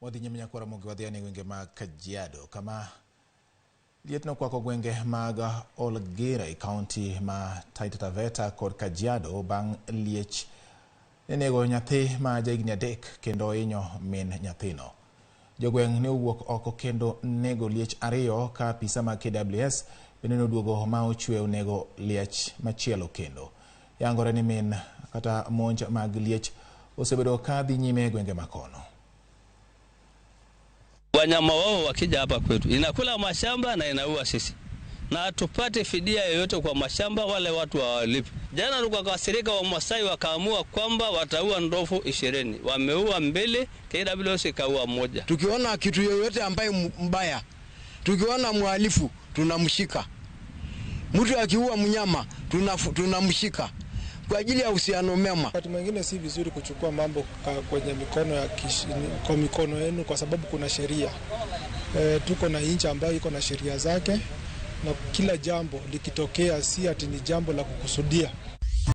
Wadhi nyime nyakwara Ramogi, wadhi ane gwenge mag Kajiado kama liet nokwako gwenge mag Olgera e kaunti ma Taita Taveta kod Kajiado bang' liech nenego nyathi ma jahigni 3 kendo hinyo min nyathino. Jogweng' ne owuok oko kendo nego liech 2 ka apisa mag KWS bende noduogo ma ochwe onego liech machielo kendo. Yangore ni min kata monj mag liech osebedo ka dhi nyime e gwenge makono. Wanyama wao wakija hapa kwetu inakula mashamba na inaua sisi, na hatupate fidia yoyote kwa mashamba, wale watu hawalipi. Jana tukakasirika, wa Masai wakaamua kwamba wataua ndovu 20, wameua 2, KWS ikaua 1. Tukiona kitu yoyote ambaye mbaya, tukiona mhalifu tunamshika. Mtu akiua mnyama tunamshika kwa ajili ya uhusiano mema. Wakati mwingine si vizuri kuchukua mambo kwenye mikono ya kwa mikono yenu, kwa sababu kuna sheria. Tuko na nchi ambayo iko na sheria zake, na kila jambo likitokea si ati ni jambo la kukusudia.